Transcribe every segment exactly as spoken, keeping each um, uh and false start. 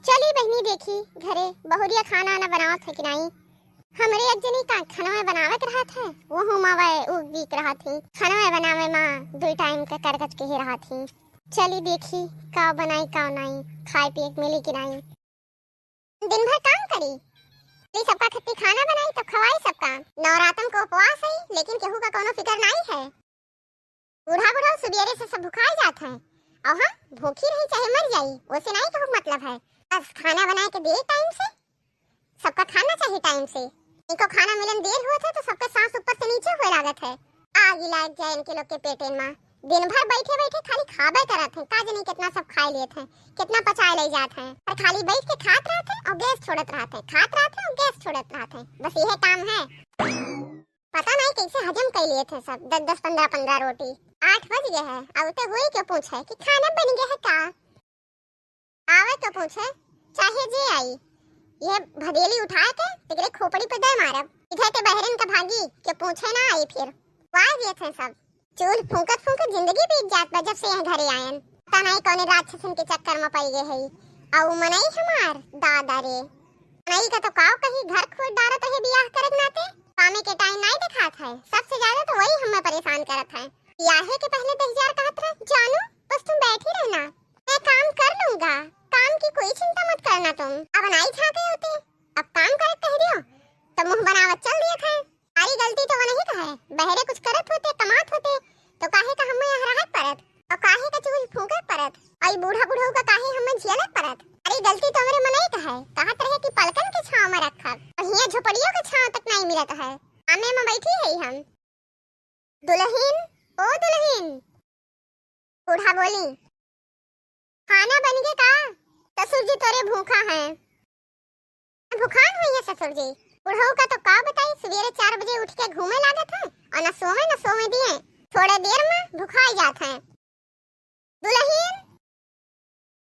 चली बहिनी, देखी घरे बहुरिया खाना ना बनावत है कि नाई। हमरे एक जनी का खाना में बनावे के रहत है, वो हम आवे उ बीक रहत ही। खाना में बनावे मा दुई टाइम का करकच के ही रहत ही। चली देखी का बनाई का नाई, खाए पिए के मिली कि नाई। दिन भर काम करी, चली सबका खत्ती खाना बनाई तब खवाई सबका। नवरातन को उपवास है, लेकिन केहू का कोनो फिकर नाई है। बूढ़ा बूढ़ा सुबेरे से सब भुखाए जात हैं, और हम भूखी रही चाहे मर जाई, ओसे नाई केहू मतलब है। बस खाना बनाए के दे टाइम से, सबका खाना चाहिए टाइम से। इनको खाना मिलन देर हुआ था तो सबका सांस ऊपर से नीचे हुए लागत है। आग ही लाग जाए इनके लोग के पेटेन मा। दिन भर बैठे बैठे खाली खाबे करत हैं, का जानी कितना सब खाए लेत हैं, कितना पचाए ले जात हैं, और खाली बैठ के खात रहत हैं और गैस छोड़त रहत हैं, खात रहत हैं और गैस छोड़त रहत हैं, बस यह काम है। पता नहीं कैसे हजम कर लिए थे सब, दस दस, पन्द्रह पन्द्रह रोटी। आठ बज गए हैं, अब तो हुई क्यों पूछे कि खाना बन गया है का? आवे तो पूछे, चाहे जे आई, ये भदेली उठा के तेरे खोपड़ी पे दे मारब। इधर के बहरिन का भागी के पूछे ना आई फिर। वाह ये थे सब, चूल्ह फूंकत फूंकत जिंदगी बीत जात बा जब से यहाँ घरे आयन। पता नहीं कौने राक्षसन के चक्कर में पड़ गए है। और मनई हमार दादा रे, मनई का तो काव कहीं घर खोद डारत है बियाह करे के नाते। कामे के टाइम नहीं दिखात है, सबसे ज्यादा तो वही हमें परेशान करत है। बियाहे के पहले दस हजार कहत रहे, जानू बस तुम बैठी रहना, मैं काम कर लूंगा, काम की कोई चिंता मत करना तुम। अब नाई झांके होते, अब काम करे कह दियो तो मुंह बनावत चल दिए थे। सारी गलती तो वो नहीं का है, बहरे कुछ करत होते, कमात होते, तो काहे का हमें यहाँ रहत परत, और काहे का चूल्ह फूंकत परत, और ई बूढ़ा बुढ़ऊ का काहे हमें झेलत परत? अरे गलती तो हमरे मनई का है, कहत रहे कि पलकन के छांव में रखब, और हियां झोपड़ियों के छांव तक नहीं मिलत है, आमे में बैठी है हम। दुलहिन, ओ दुलहिन, बूढ़ा बोली, खाना बन गे का? ससुर जी तोरे भूखा हैं। भुखान हुई है ससुर जी। बुढ़ऊ का तो का बताई, सवेरे चार बजे उठ के घूमे लागत है और न सोवे न सोवे दिए। थोड़े देर में भुखाई जात है। दुलहिन,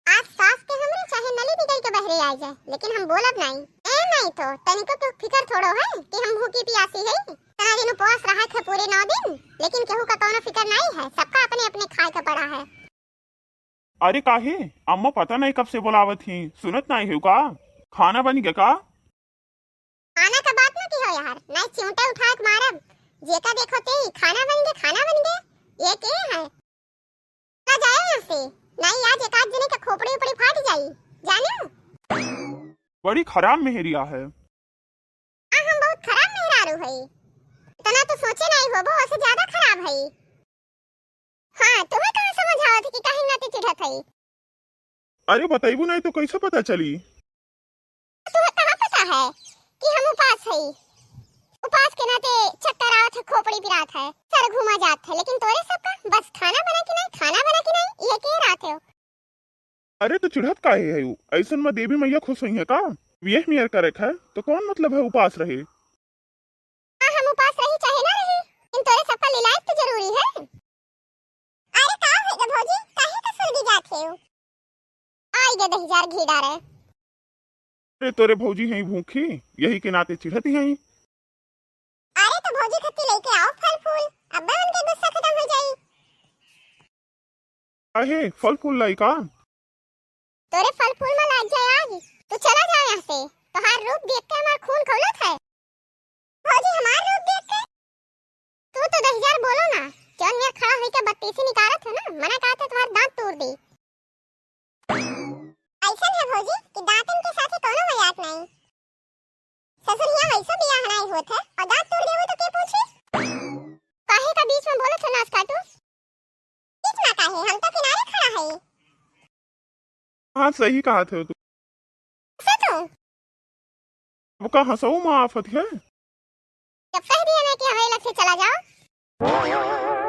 आज सास के हमरे चाहे नली निकल के बहरे आ जाए, लेकिन हम बोलब नहीं। ए नहीं तो तनिको तो फिकर थोड़ो है कि हम भूखी पियासी है। इतना दिन उपवास रहा है पूरे नौ दिन, लेकिन केहू का कौनो फिकर नहीं है, सबका अपने अपने खाए का पड़ा है। अरे काहे? अम्मा पता नहीं कब से बुलावत ही, सुनत नहीं हो का? खाना बन गया का? खाना का बात ना की हो यार, नहीं चिमटे उठा के मारब। जेका देखो ते ही, खाना बन गया, खाना बन गया। ये के है? ना जाए यहाँ से, नहीं आज एक आध जने का खोपड़ी उपड़ी फाट जाई, जाने? बड़ी खराब मेहरिया है। हाँ, हम बहुत खराब मेहरारू है। इतना तो सोचे नहीं होबो, वैसे ज्यादा खराब है। हाँ, तुम्हें कहाँ समझ आवत है कि काहे नाते चिढ़त है? अरे, बतइबू नहीं तो कैसे पता चली? तुम्हें कहाँ पता है कि हम उपास है? उपास के नाते चक्कर आवत है, खोपड़ी पिरात है, सर घूमा जात है, लेकिन तोरे सबका बस खाना बना कि नहीं, खाना बना कि नहीं, ये के रहत हो। अरे, तो चिढ़त काहे है? ऐसन में देवी मैया खुश हुई है का? बियाह मियर करे है, तो कौन मतलब है उपास रहे? हाँ, हम उपास रही चाहे ना रही, इन तोरे सबका लिलायत तो जरूरी है। अरे का हो गे भौजी, काहे का सुलगी जात हो? आई गे दही जार घी डारे। अरे तोरे भौजी हैं भूखी, यही के नाते चिढ़ती हैं। अरे तो भौजी खत्ती लेके आओ फल फूल, अब्बे उनके गुस्सा खत्म हो जाई। अहे, फल फूल लाई का? तोरे फल फूल में लाग जाए आग। तू चला जा यहाँ से। तोहार रूप देख के हमार खून खौलत है। भौजी, हमार रूप देख के? तू तो दस हजार बोलो ना। जौन यहाँ खड़ा होई के बत्तीसी निकारत है ना, मना कहा था तुम्हार दांत तोड़ दी। ऐसन है भौजी कि दांतन के साथे कोनो मजाक नहीं। ससुर, यहाँ वैसो बियाह नाई होत है और दांत टूट गए हुए तो के पूछे? काहे का बीच में बोलत है नास काटू? बीच में काहे, हम तो किनारे खड़ा है। हाँ, सही कहा थे तू। से तू? अब का हंसऊ में आफत है? जब कह दिए ना कि हमें लग से चला जाओ।